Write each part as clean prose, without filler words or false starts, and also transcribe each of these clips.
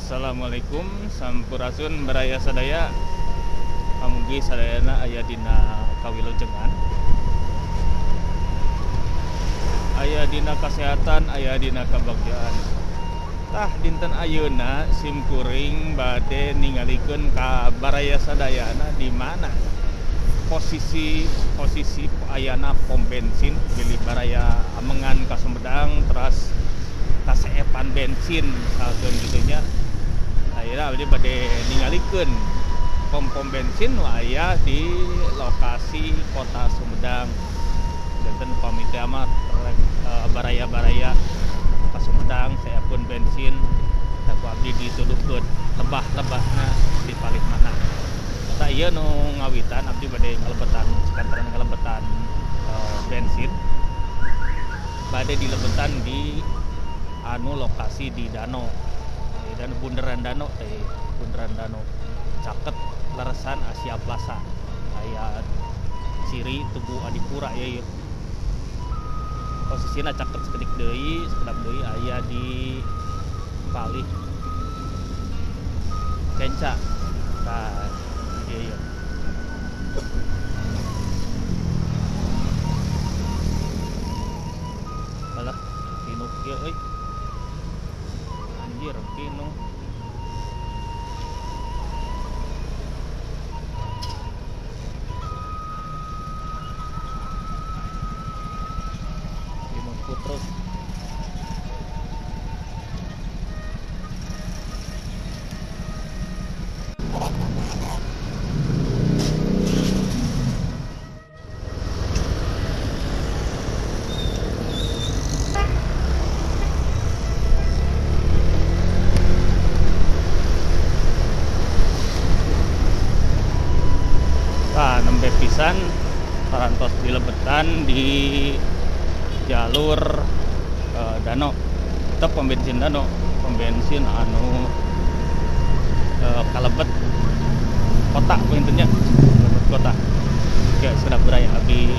Assalamualaikum sampurasun baraya sadaya. Pamugi sadayana aya dina kawilujengan, aya dina kasehatan, aya dina kabagjaan. Tah dinten ayeuna sim kuring bade ningalikeun ka baraya sadayana di mana posisi posisi ayana pom bensin bilih baraya amengan ka Sumedang teras kaseepan bensin misalkeun kitu nya. Ayeuna abdi bade ningalikeun pom-pom bensin nu aya di lokasi kota Sumedang. Janten pami teh mah baraya-baraya ka Sumedang seepkeun bensin tah ku abdi dituduhkeun lebah-lebahna di palih mana. Tah ieu nu ngawitan abdi bade ngalebetan sakantenan ngalebetan bensin bade dilebetan di anu lokasi di Dano. Di Dano Bundaran Dano teh, Bundaran Dano caket leresan Asia Plaza. Aya ciri Tugu Adipura ya ieu. Posisina caket sakedik deui, sakedap deui aya di palih Kenca. Tah ieu ieu. Alah, tinuk ieu euy. Anjir, tinuk. Tinuk putruk. Tah nembe pisan parantos dilebetan di jalur Dano. Tetep pom bensin Dano, pom bensin anu kalebet kota punten nya, kalebet kota. Ya sedap beraya abdi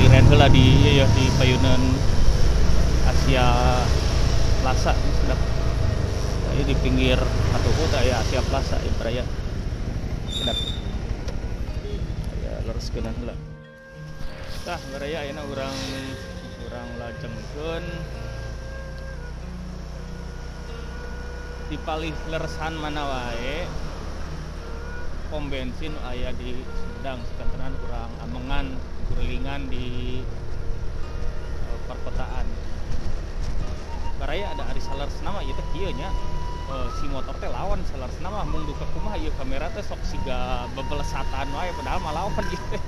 liren heula di ieu ya di payunan Asia Plaza sedap. Ieu di pinggir katuhu teh aya Asia Plaza ieu beraya. Sedap. Lereskeun heula. Tah baraya ayeuna urang lajengkeun di palih leresan mana wae pom bensin aya di Sumedang. Sakantenan urang amengan kurilingan di perkotaan. Baraya ada ari saleresna mah ieu teh kieu nya. Si motor teh lawan saleresna mah mung duka kumaha ieu kamera teh sok siga bebelesatan wae padahal mah lawan ieu teh.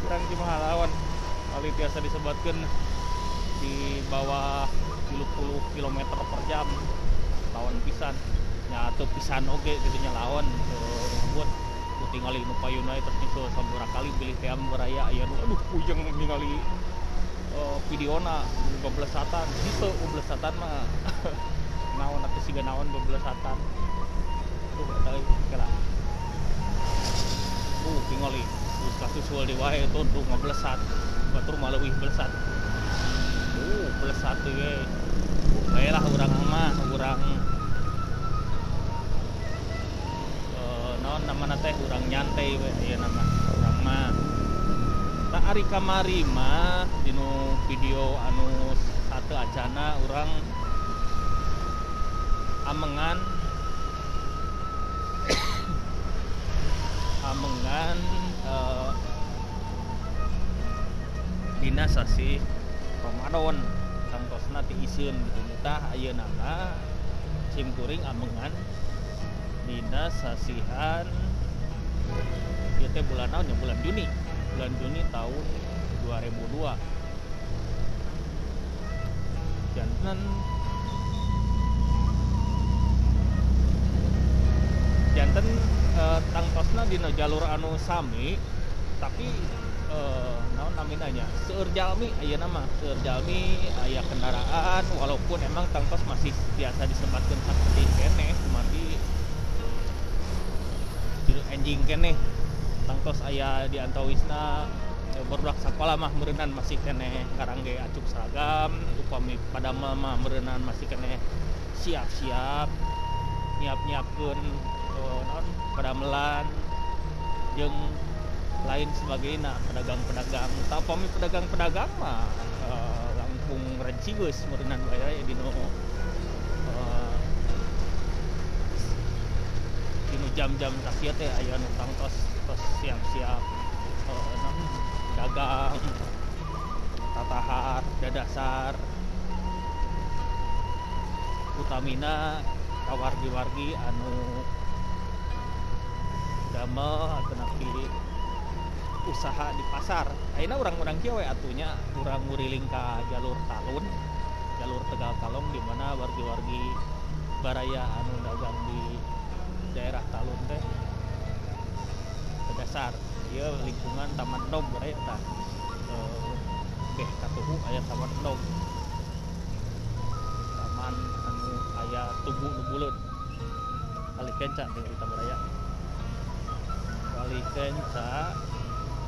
Kurang kumaha lawan. Kali tiasa disebatkeun di bawah 30 km per jam lawan pisan. Nya teu pisan oge kitu nya lawan ngebut. Nu tingali nu payun wae terus nyusul sabaraha kali bilih teh baraya aya nu aduh puyeng ningali videona bebelesatan. Henteu bebelesatan mah. Naon atuh siga naon bebelesatan. Aduh eta euy kela. Tingali geus kasusul di wae tuh ngebelesat. Batur mah leuwih belesat. Belesat we. Bae lah urang mah, urang naon namana teh urang nyantai we ayeuna mah. Urang mah. Tah ari kamari mah dinu video anu sate acana urang amengan amengan dina sasih Ramadan tangtosna ti iseun gitu. Tah ayeuna mah sim kuring amengan dina sasihan ieu teh bulan naon nya, bulan Juni. Bulan Juni tahun 2002. Janten janten tangtosna dina jalur anu sami tapi naon namina nya seueur jalmi ayeuna mah, seueur jalmi aya kendaraan walaupun emang tangtos masih biasa disebatkeun saperti keneh kumargi enjing keneh tangtos aya di antawisna barudak sakola mah meureunnan masih keneh karangge acuk seragam upami padamel mah meureunnan masih keneh siap-siap. Nyiap-nyiapkeun naon padamelan jeung lain sebagainya, pedagang-pedagang. Tah upami pedagang-pedagang mah langkung rencigeus meureunan bae dinu dinu jam-jam sakieu teh aya nu tangtos tos siap-siap dagang, tatahar, dadasar. Utamina ka wargi-wargi anu damel atanapi usaha di pasar. Ayeuna urang-urang kieu we atuh nya, urang nguriling ka jalur Talun, jalur Tegal Kalong, di mana wargi-wargi baraya anu dagang di daerah Talun teh dasar. Ieu lingkungan Taman Endog baraya tah. Beh katuhu aya Taman Endog. Taman anu aya tugu nu buleud. Palih kenca tinggal di baraya. Palih kenca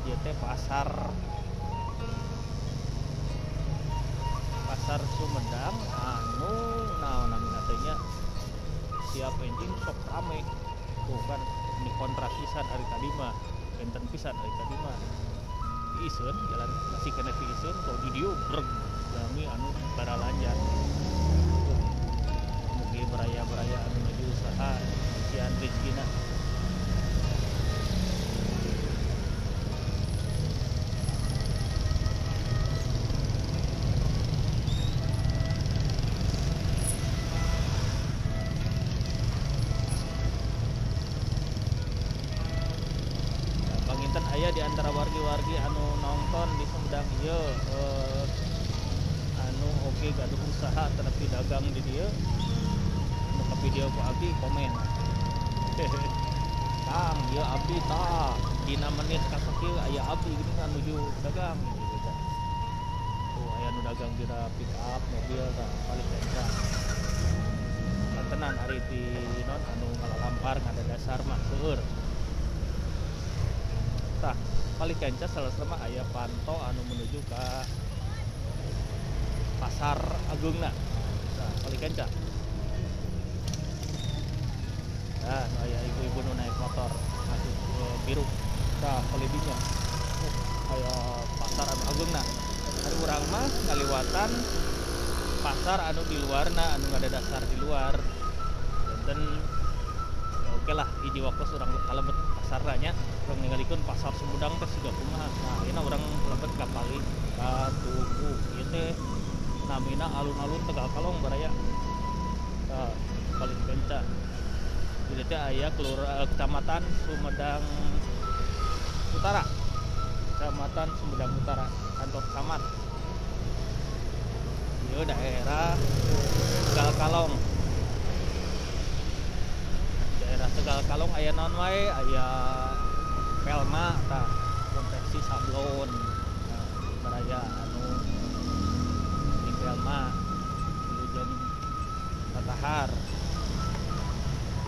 ieu teh pasar Pasar Sumedang anu naon namina teh nya, siap enjing sok rame. Tuh kan ini kontras pisan hari tadi mah, benten pisan hari tadi mah. Tiiseun jalan masih kena tiiseun kalau di dieu breg jalmi anu baralanjat. Tuh mugi baraya-baraya anu nuju usaha isian rezekina. Panginten aya di antara wargi-wargi anu nonton di Sumedang ieu anu oge gaduh usaha tetapi dagang di dieu, anu ka video ku abdi komen. Kang, ieu abdi tah dina menit kasakieu aya abdi geuning kan nuju dagang gitu tah. Tuh aya nu dagang dina pick up mobil tah palih kenca. Kantenan ari ti non anu ngalalampar ngadadasar mah seueur. Tah, palih kenca salah mah aya panto anu menuju ka Pasar Agungna. Tah, palih kenca. Tah, nu aya ibu-ibu nu naik motor asup biru. Tah, palih dinya. Aya Pasar anu Agungna. Ari urang mah ngaliwatan pasar anu di luarna, anu ngadadasar di luar. Benten oke lah hiji waktu urang kalebet pasarna nya. Urang ningalikeun pasar Sumedang teh siga kumaha. Nah, ayeuna urang lebet ka palih katuhu. Ieu teh namina alun-alun Tegal Kalong baraya. Tah, palih kenca. Ieu teh aya Kecamatan Sumedang Utara. Kecamatan Sumedang Utara, kantor camat. Ieu daerah Tegal Kalong. Daerah Tegal Kalong aya naon wae? Aya Pelma tah, konveksi sablon. Nah, baraya anu di Pelma jeung tatahar.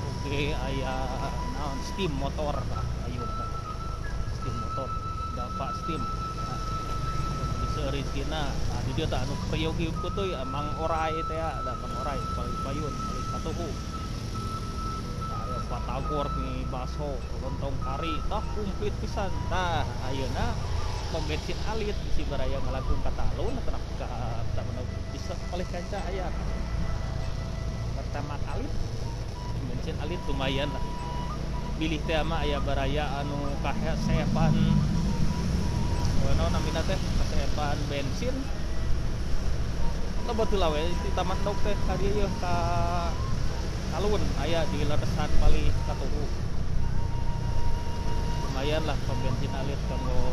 Oge aya naon steam motor tah, ayeuna tah. Steam motor, Dava steam. Nah, bisa rezekina. Nah, di dieu tah anu peryogi kutuy Mang Orai teh ya, da Mang Orai palih payun, palih katuhu. Batagor mie baso lontong kari tah komplit pisan. Tah ayeuna pom bensin alit bisi baraya ngalangkung ka Talun atau ka Taman bisa palih kanca aya pertama kali pom bensin alit lumayan lah. Bilih teh mah aya baraya anu kasepan naon namina teh kasepan bensin. Loba heula we di Taman Endog teh ka dieu yeuh ka Talun aya di leresan palih katuhu. Lumayan lah pom bensin alit kanggo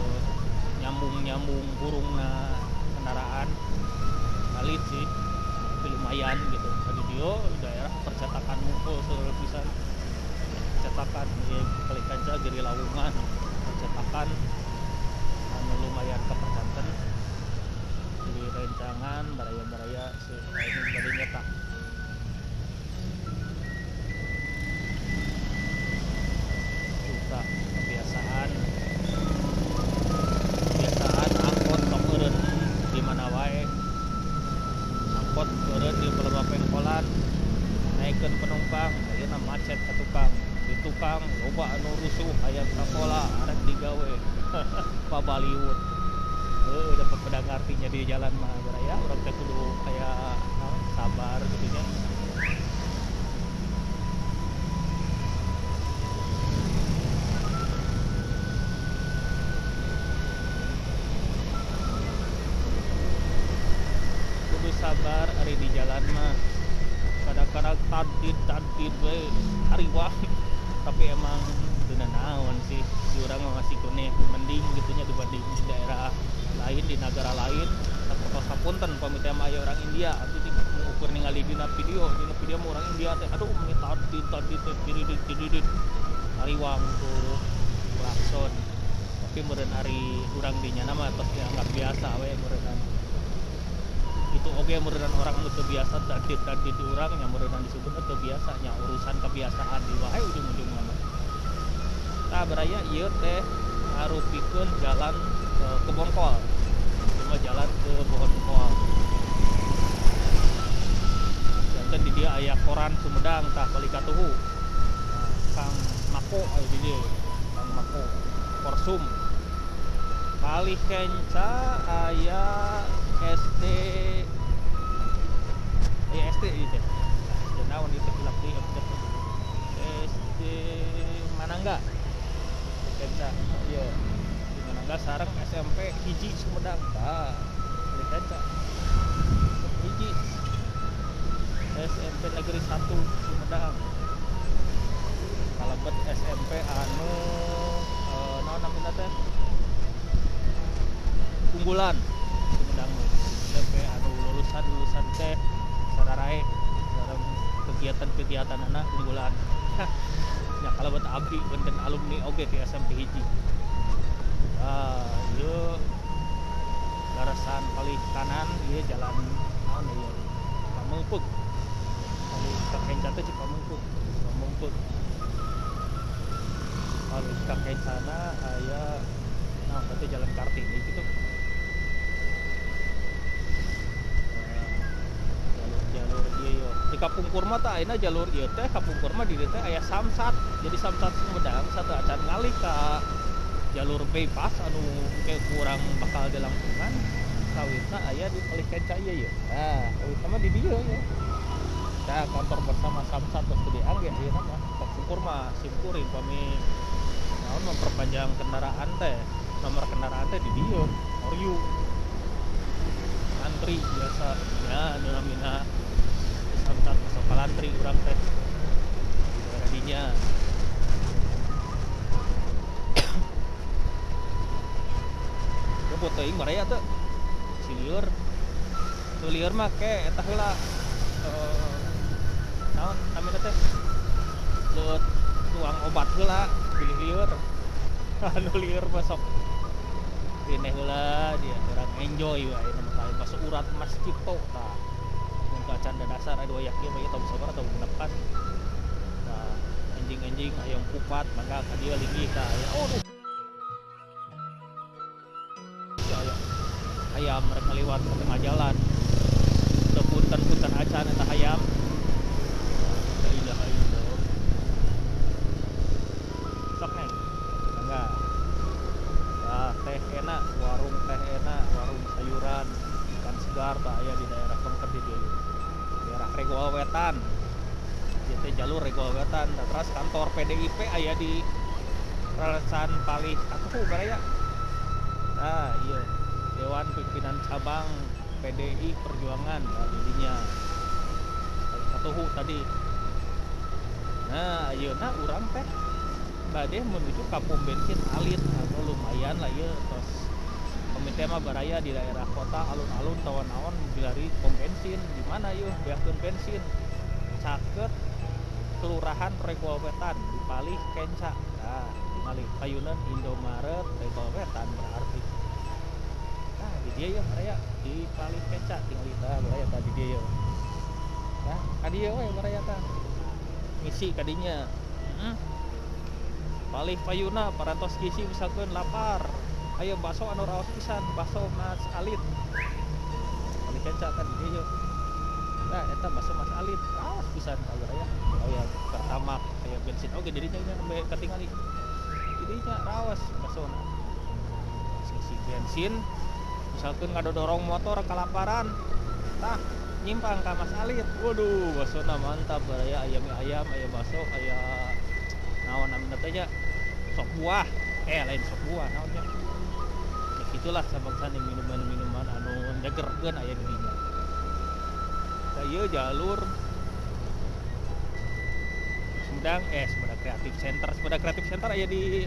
nyambung-nyambung burungna kendaraan. Alit sih, tapi lumayan gitu. Tadi dieu daerah percetakan ngumpul seueur pisan. Percetakan ieu palih kanca Giri Lawungan, percetakan anu lumayan kapercanten. Di rencangan baraya-baraya anu bade nyetak. Kebiasaan kebiasaan angkot sok eureun di mana wae. Angkot eureun di pelebak pengkolan naikeun penumpang. ayeuna macet ka tukang, di tukang loba anu rusuh hayang sakola arek digawe pabaliut. Heuh da pepadang artinya di jalan mah baraya urang teh kudu aya naon sabar kitu nya. Kudu sabar ari di jalan mah. Kadang-kadang tadid we hariwang tapi emang teu naon sih di urang mah masih keneh mending gitunya dibanding di daerah lain di negara lain. Sapertos hapunten pami teh mah aya orang India abdi teh mengukur ningali dina video mah orang India teh aduh meni tadid teh tiridit hariwang ku klakson. Tapi meureun ari urang di nyana mah tos dianggap biasa we meureunna. Itu oge meureunna orang anu teu biasa tadid di urang nya meureunna disebutna teu biasa nya urusan kebiasaan di wae ujung-ujungna mah. Tah baraya ieu teh ngarupikeun jalan ke Bongkol. Cuma jalan ke Bongkol. Janten di dieu aya koran Sumedang tah balik katuhu. Nah, Kang Mako aya di dieu. Kang Mako Korsum. Palih kenca aya SD aya SD ieu teh. SD naon ieu teh hilap deui abdi teh. SD Manangga. Kenca ieu. Di Manangga sareng SMP hiji Sumedang tah. Palih kenca. Hiji SMP Negeri 1 Sumedang. Kalebet SMP anu naon namina teh? Unggulan Sumedang SMP anu lulusan teh sararae sareng kegiatan-kegiatan anak unggulan. Nya kalebet abdi benten alumni oge ti SMP hiji. Ah, ieu larasan palih kanan ieu jalan naon ieu? Pameungpeuk. Palih ka kenca teh Cipameungpeuk. Pameungpeuk. Palih ka kencana aya nah berarti jalan Kartini gitu. Jalur ieu di Kapungkur mah tah ayeuna jalur ieu teh Kapungkur mah di dieu teh aya Samsat. Jadi Samsat Sumedang satu acan ngalih ka jalur bypass anu ke kurang bakal dilangsungan kawitna aya di Palih Kenca ieu ye. Nah, kawitna mah di dieu ye. Tah kantor bersama Samsat tos gede angge ayeuna mah. Kapungkur mah simkuring pami naon memperpanjang kendaraan teh, nomor kendaraan teh di dieu, Oryu. Antri biasa nya anu namina Samsat sok kalantri urang teh di daerah dinya. Gebut teuing baraya teu. Si lieur. Tu lieur mah ke eta heula naon namina teh? Leueut tuang obat heula bilih lieur. Anu lieur mah sok dine heula dia urang enjoy wae ayeuna mah bakso urat Mas Cipto tah. Mun ka acan dasar aduh aya kieu mah ieu tong sabar atau menepan. Tah anjing-anjing hayang kupat mangga ka dieu linggih tah aya. Aduh. Aya hayam rek ngaliwat ke tengah jalan. Teu punten-punten acan eta hayam. La ilaha illallah. Sok neng. Mangga. Tah teh enak, warung teh enak, warung sayuran, ikan segar tah aya di daerah Pengker di dieu. Daerah Regol Wetan. Ieu teh jalur Regol Wetan. Tah teras kantor PDIP aya di Ralesan Palih Katuhu baraya. Nah, iya Dewan Pimpinan Cabang PDI Perjuangan nah, jadinya Katuhu tadi. Nah, ayeuna urang teh bade menuju ka pom bensin Alit atau lumayan lah ieu tos komite mah baraya di daerah kota alun-alun tawa naon bilari pom bensin di mana ieu beakeun bensin caket Kelurahan Regol Wetan di Palih Kenca. Nah, tingali payunan Indomaret Regol Wetan berarti. Nah, di dieu ya baraya di Palih Kenca tingali tah baraya tah di dieu. Nah, ka dieu we baraya tah. Ngisi kadinya. Heeh. Palih payuna parantos ngisi misalkeun lapar. Ayo bakso anu raos pisan, bakso Mas Alit. Palih Kenca tah di dieu. Nah, eta bakso Mas Alit raos pisan tah baraya. Oh ya, pertama Aya bensin oge di dinya nembe katingali. Di dinya raos basona. Ngisi bensin misalkan ngadodorong motor kalaparan tah nyimpang ka Mas Alit. Waduh, basona mantap baraya, aya mie ayam, aya bakso, aya naon namina teh nya, sop buah, lain sop buah naon nya. Ya gitulah sabangsa minuman-minuman anu nyegerkeun aya di dinya. Tah ieu jalur Sumedang, Sumedang Creative Center. Sumedang Creative Center aya di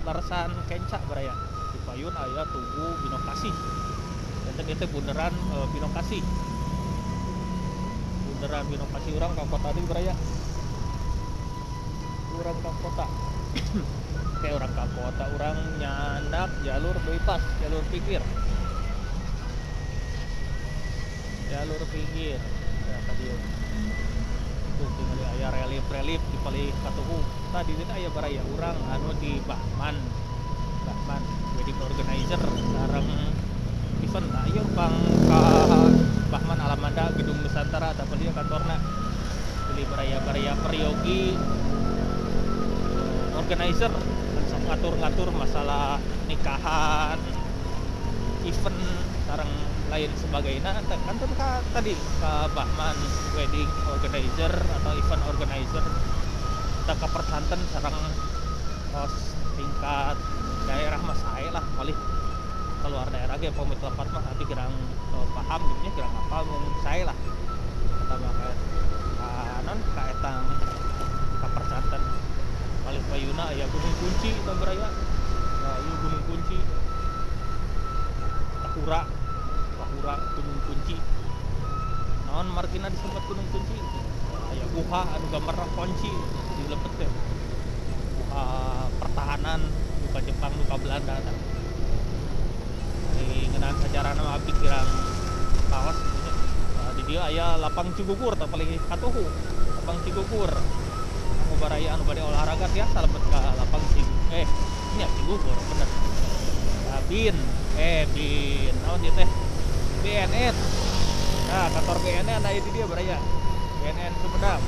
Leresan Kenca baraya. Di payun aya Tugu Binokasih. Janten ieu teh bundaran Binokasih. Bundaran Binokasih urang ka kota deui baraya. Urang ka kota. Kayak urang ka kota, urang nyandak jalur bypass, jalur pinggir. Jalur pinggir. Ya ka dieu. Tuh tinggal aya relief-relief di palih katuhu. Tadi dieu aya baraya urang anu di Bahman. Bahman wedding organizer sareng event. Nah, ieu pang ka Bahman Alamanda Gedung Nusantara tah dia kantorna. Beli baraya-baraya peryogi organizer sok ngatur-ngatur masalah nikahan, event sareng lain sebagainya. Kantor ka tadi ka Bahman wedding organizer atau event organizer kita ka persanten sareng kos tingkat daerah mah sae lah palih keluar daerah ge pamit lepat mah tapi gerang paham gitu nya, gerang hafal mun sae lah eta mah ka non ka etang ka persanten. Palih payuna aya Gunung Kunci eta baraya. Nah, ieu Gunung Kunci. Tahura, Tahura Gunung Kunci. Naon margina disebut Gunung Kunci? Aya guha anu gambarna kunci di lebet teh. Guha pertahanan duka Jepang duka Belanda tah. Di ngeunaan sajarahna mah abdi kirang kaos gitu nya. Nah, di dieu aya lapang Cigugur tah paling katuhu. Lapang Cigugur. Anu baraya anu bade olahraga tiasa lebet ka lapang nya Cigugur bener. Nah, bin naon ieu teh? BNN. Nah, kantor BNN aya di dieu baraya. BNN Sumedang.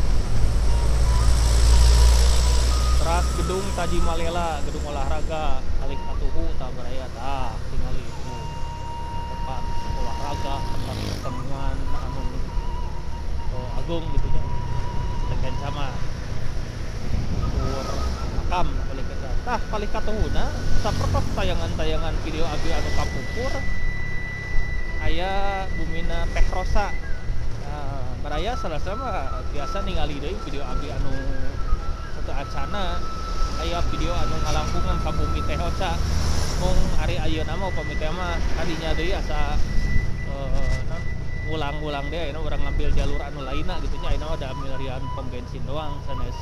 Teras gedung Tajimalela, gedung olahraga alih katuhu tah baraya tah tingali itu tempat olahraga, tempat pertemuan anu agung gitu nya. Dengan sama tur makam palih kita. Tah palih katuhuna sapertos tayangan-tayangan video abdi anu kapungkur aya bumina Teh Rosa. Nah, baraya salah sama biasa ningali deui video abdi anu satu acana aya video anu ngalangkungan ka bumi Teh Oca. Mung ari ayeuna mah upami teh mah kadinya deui asa ngulang-ngulang deui ayeuna urang ngambil jalur anu lainna gitu nya. Ayeuna mah da milarian pom bensin doang sanes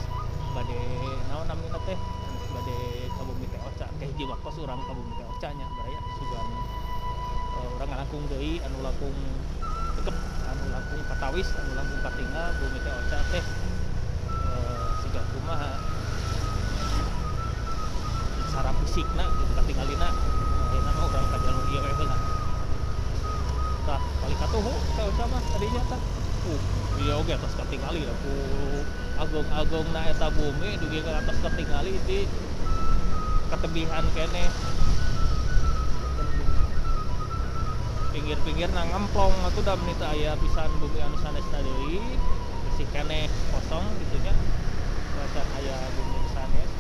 bade naon namina teh, sanes bade ka bumi Teh Oca. Teh hiji waktos urang ka bumi Teh Oca nya baraya sugan urang ngalangkung deui anu langkung tekep, anu langkung katawis, anu langkung katingal bumi Teh Oca teh siga kumaha secara fisikna gitu katingalina. Ayeuna mah urang ka jalur ieu we heula. Tah paling katuhu Teh Oca mah tadinya tah. Ieu oge atos katingali lah ku agung-agungna eta bumi dugi ka atos katingali di katebihan keneh. Pinggir-pinggir na ngemplong atuh da meni teu aya pisan bumi anu sanesna deui, bisi keneh kosong gitu nya. Basa aya bumi sanes.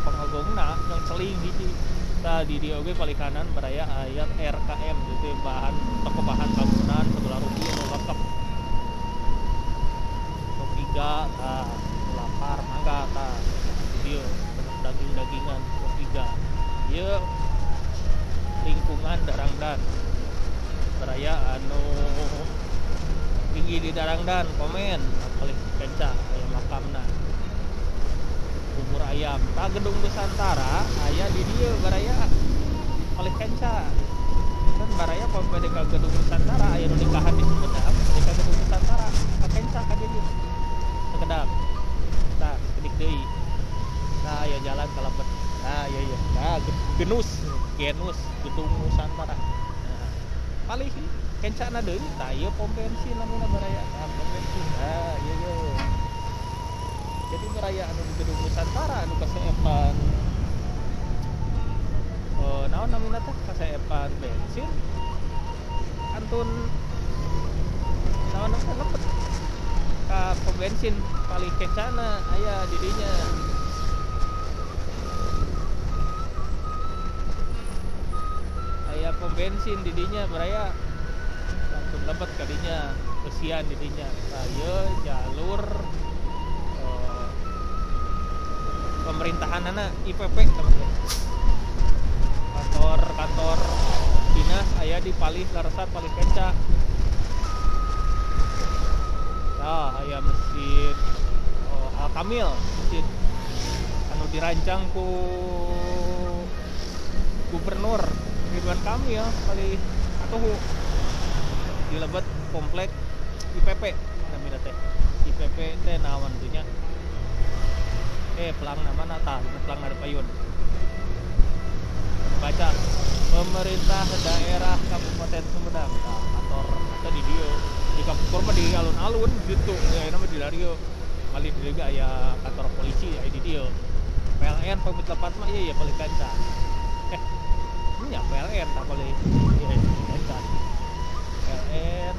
Pangagongna yang celing hiji. Tah di dieu oge palih kanan baraya aya RKM gitu bahan toko bahan bangunan segala rupi anu lengkap. Sop iga tah, lapar mangga tah. Di dieu daging-dagingan sop iga. Ieu lingkungan Darangdan. Baraya anu tinggi di Darangdan komen palih kenca aya makamna. Bubur ayam. Tah gedung Nusantara aya di dieu baraya palih kenca. Kan baraya pamade ka gedung Nusantara aya nu nikahan di Sumedang, bade ka gedung Nusantara ka kenca ka dieu. Sakedap. Tah sakedik deui. Nah, aya jalan ka lebet. Nah, iya iya. Nah, genus gedung Nusantara. Nah, palih kencana deui tah ieu pom bensin namina baraya. Tah pom bensin. Nah, ieu ieu. Jadi baraya anu di Gedung Nusantara anu kaseepan naon namina teh kaseepan bensin antun naon namina lebet ka pom bensin palih kencana aya di dinya. Aya pom bensin di dinya baraya langsung lebet ka dinya besian di dinya. Tah ieu jalur pemerintahanana IPP teman-teman. Kantor-kantor dinas aya di palih larasan palih kenca. Tah aya masjid Al Kamil, masjid anu dirancang ku Gubernur Ridwan Kamil palih katuhu di lebet komplek IPP namina teh. IPP teh naon teh nya? Pelang namana tah, pelang ada payun. Baca pemerintah daerah Kabupaten Sumedang. Tah, kantor atau di dieu di Kapur mah di alun-alun gitu. Ya mah di dieu. Kali di dieu aya kantor polisi aya di dieu. PLN pamit lepat mah iya ya paling kanca. Ini ya PLN tak boleh iya kanca. PLN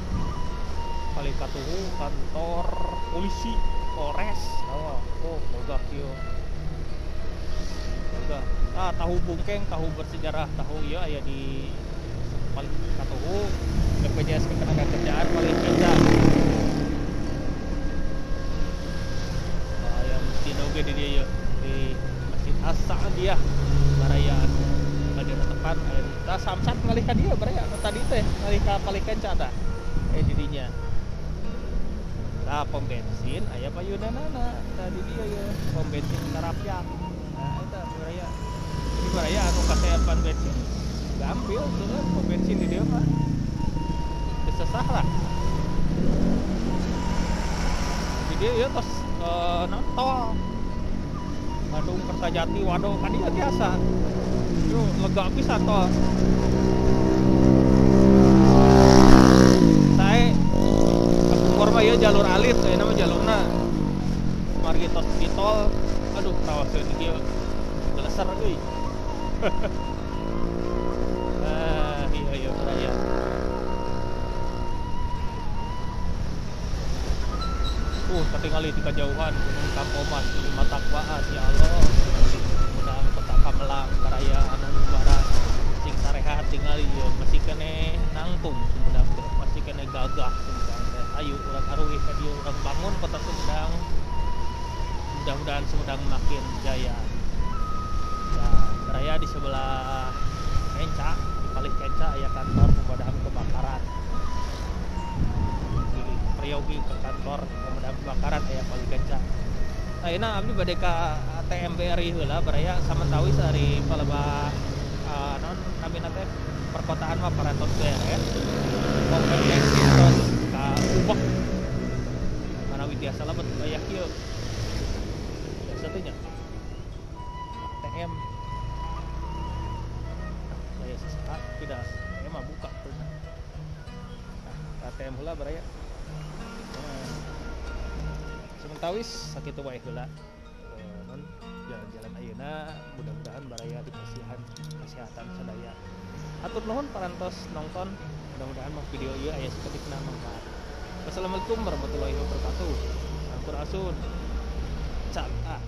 paling katuhu kantor polisi Polres. Oh, gagah kieu. Gagah. Ah, tahu bungkeng, tahu bersejarah, tahu ieu aya di paling katuhu BPJS Ketenagakerjaan paling kenca. Aya masjid oge di dieu di Masjid As-Sa'diyah baraya anu bade tepan aya tah samsat ngalih ka dieu baraya anu tadi teh ngalih ka paling kenca tah. Di dinya. Nah, pom bensin aya payunanana tadi dia ya pom bensin Karapyak. Nah, eta baraya. Jadi baraya anu kaseepan bensin gampil tuh pom bensin di dieu mah. Teu sesah lah. Di dieu ya tos naon tol. Bandung Kertajati Wado ka dieu biasa. Yo lega pisan tol. Sae Kapungkur mah ieu jalur alit, ayeuna mah jalurna margi tos di tol. Aduh, rawaseun di dieu. Geleser euy. Ah, iya iya baraya. Katingali di kajauhan Gunung Tampomas di Matakwaas ya Allah. Sumedang kota Kamelang baraya anu bara sing sarehat tingali ieu masih keneh nangtung Sumedang teh, masih keneh gagah Sumedang teh. Ayo urang aruih ka dieu, urang bangun kota Sumedang. Mudah-mudahan Sumedang makin jaya. Nah, baraya di sebelah Kenca, di palih Kenca aya kantor pemadam kebakaran. Pilih peryogi ke kantor pemadam kebakaran aya palih Kenca. Ayeuna abdi bade ka ATM BRI heula baraya samentawis ari palebah naon namina teh perkotaan mah parantos beres. Pom bensin tos ka ubek. Manawi tiasa lebet aya kieu. Biasa teh nya. ATM. Saya sesaat tidak ATM mah buka pernah. Nah, ATM heula baraya. Sementawis sakitu wae heula. Non jalan-jalan ayeuna mudah-mudahan baraya dipasihan kesehatan sadaya. Hatur nuhun parantos nonton. Mudah-mudahan mah video ieu aya sakedikna manfaat. Wassalamualaikum warahmatullahi wabarakatuh. Sampurasun. Cak ah.